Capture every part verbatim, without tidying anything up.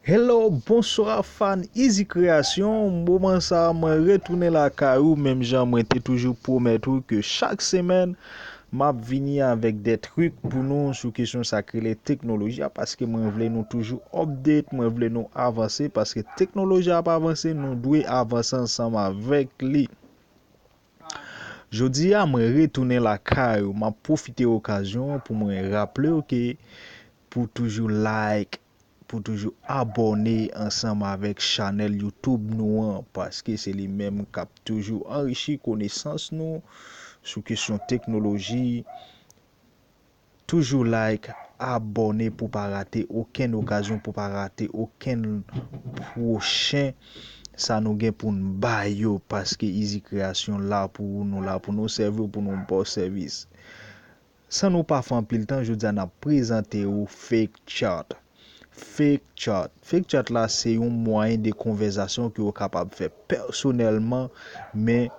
Hello, bonswa fan Easy Creation. Moman sa a, mwen retounen lakay ou, menm jan mwen te toujou pwomèt ou ke chak semèn, m ap vini avèk de trik pou nou sou kesyon sa k rele teknoloji a, paske mwen vle nou toujou update, mwen vle nou avanse, paske teknoloji a ap avanse, nou dwe avanse ansanm avèk li. Jodi a, mwen retounen lakay ou. M ap pwofite okazyon an pou mwen raple w ke pou toujou like, pou toujou abòne ansanm avèk chanèl YouTube nou an, paske se li menm k ap toujou anrichi konesans nou sou kesyon teknoloji. Toujou like, abòne pou pa rate okenn okazyon, pou pa rate okenn pwochen sa nou gen pou n ba yo, paske Easy Creation la pou ou, nou la pou nou sèvi w, pou nou ba w sèvis. San nou pa fè anpil tan, jodi a n ap prezante ou Fake Chat. Fake Chat. Fake Chat la se yon mwayen de konvèsasyon ke w kapab fè pèsonèlman, men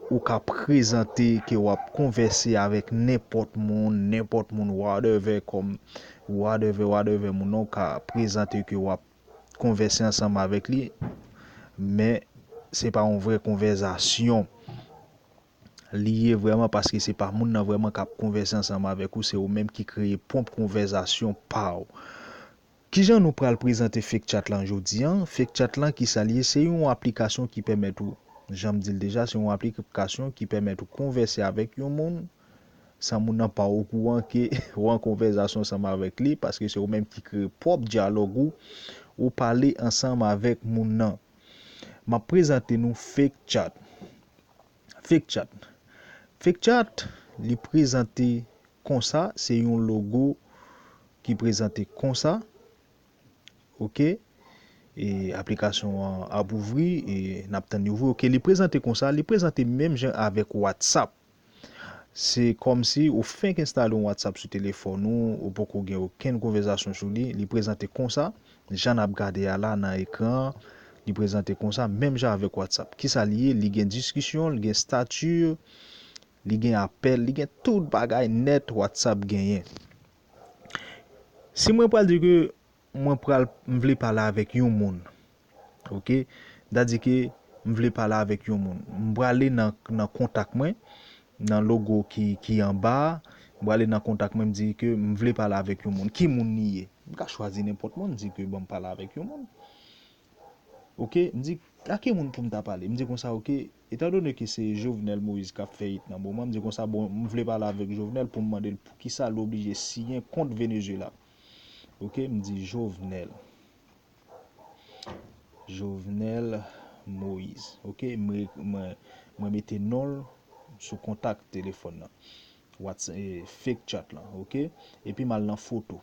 ou ka prezante ke w ap konvèse avèk nenpòt moun, nenpòt moun, whatever, kòm whatever, whatever moun nan, ou ka prezante ke w ap konvèse ansanm avèk li, men se pa yon vrè konvèsasyon li ye vrèman, paske se pa moun nan vrèman k ap konvèse ansanm avèk ou, se ou menm ki kreye pwòp konvèsasyon pa w. Kijan nou pral prezante Fake Chat lan jodi a? Fake Chat lan, kisa l ye? Se yon aplikasyon ki pèmèt ou, jan m di l deja, se yon aplikasyon ki pèmèt ou konvèse avèk yon moun san moun nan pa okouran ke w an konvèsasyon ansanm avèk li, paske se ou menm ki kreye pwòp dyalòg ou, ou pale ansanm avèk moun nan. M ap prezante nou Fake Chat. Fake Chat. Fake Chat, li prezante konsa, se yon logo ki prezante konsa. Oke? E aplikasyon an ap ouvri, e n ap tann li ouvri. Oke, li prezante konsa, li prezante menm jan avèk WhatsApp. Se kòmsi ou fenk enstale yon WhatsApp sou telefòn ou, ou poko gen okenn konvèsasyon sou li, li prezante konsa, jan n ap gade a la nan ekran an, li prezante konsa, menm jan avèk WhatsApp. Kisa li ye? Li gen diskisyon, li gen stati, li gen apèl, li gen tout bagay nèt WhatsApp genyen. Si mwen pral di ke mwen pral, m vle pale avèk yon moun, oke? Sa di ke m vle pale avèk yon moun. M prale nan, nan kontak mwen, nan logo ki, ki anba a, m prale nan kontak mwen, m di ke m vle pale avèk yon moun. Ki moun li ye? M ka chwazi nenpòt moun, m di ke ban m pale avèk yon moun. Oke, m di, a ki moun pou m ta pale? M di konsa, oke, etandone ke se Jovenel Moïse k ap fè it nan moman, m di konsa, bon, m vle pale avèk Jovenel pou m mande l poukisa l oblije siyen kont Venezuela. Oke, m di Jovenel. Jovenel Moïse. Oke, mwen, mwen, mwen mete non l sou kontak telefòn nan. WhatsApp, eh, Fake Chat lan, oke? Epi m al nan foto.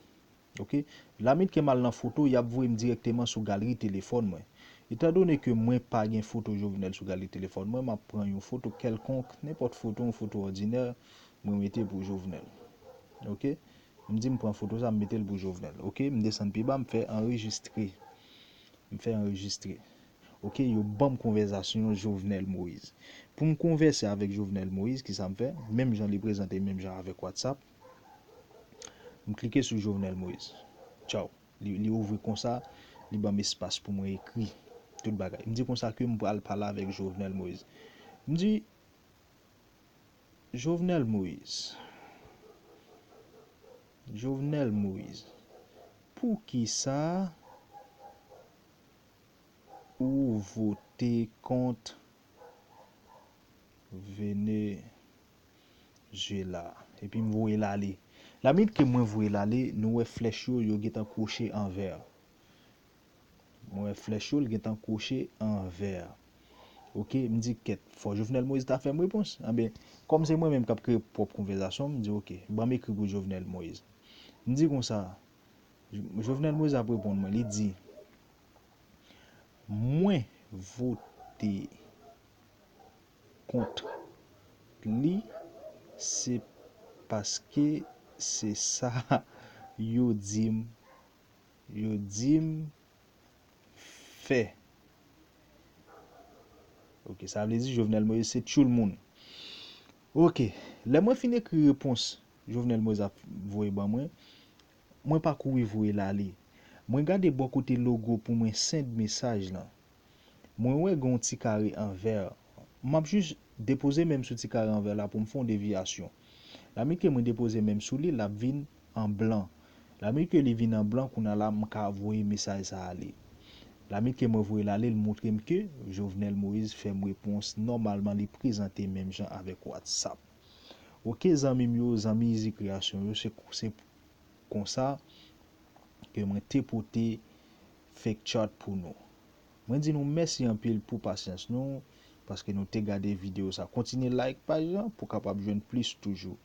Oke? Lamit ke m al nan foto, y ap voye m dirèkteman sou galri telefòn mwen. Etandone ke mwen pa gen foto Jovenel sou galri telefòn mwen, m ap pran yon foto kèlkonk, nenpòt foto, yon foto òdinè, mwen mete pou Jovenel. Oke? M di m pran foto sa, m mete l pou Jovenel. Oke? M desann pi ba, m fè anrejistre. M fè anrejistre. Oke, yo ban m konvèsasyon Jovenel Moïse. Pou m konvèse avèk Jovenel Moïse, kisa m fè? Menm jan li prezante, menm jan avèk WhatsApp. M klike sou Jovenel Moïse. Tchaw. Li, li ouvri konsa, li ban m espas pou mwen ekri tout bagay. M di konsa ke m pral pale avèk Jovenel Moïse. M di, Jovenel Moïse. Jovenel Moïse. Poukisa ou vote kont Venezuela? Epi m voye l ale. Lamit ke mwen voye l ale, nou wè flèch yo, yo gentan kwoche an vè. Mwen wè flèch yo, l gentan kwoche an vè. Oke, m di, kèt, fò Jovenel Moïse ta fè m repons. Anben, kòm se mwen menm k ap kreye pwòp konvèsasyon, m di, oke, ban m ekri pou Jovenel Moïse. M di konsa, Jovenel Moïse ap reponn mwen, li di, mwen vote kont li, se paske se sa yo di m, yo di m fè. Oke, sa vle di Jovenel Moïse se tchoul moun. Oke, lè mwen fin ekri repons Jovenel Moïse ap voye ban mwen, mwen pa kouri voye l ale. Mwen gade bò kote logo pou mwen send mesaj lan. Mwen wè gen yon ti kare an vè. M ap jis depoze men m sou ti kare an vè la pou m fè yon devyasyon. Lamit ke mwen depoze men m sou li, l ap vin an blan. Lamit ke li vin an blan, kounye a la, m ka voye mesaj sa ale. Lamit ke mwen voye l ale, l montre m ke Jovenel Moïse fè m repons nòmalman, li prezante menm jan avèk WhatsApp. Oke, zanmi m yo, zanmi Easy Creation yo, se, se konsa ke mwen te pote fake chart pou nou. Mwen di nou mèsi anpil pou pasyans nou, paske nou te gade videyo sa. Kontinye like paj lan pou kapab jwenn plis toujou.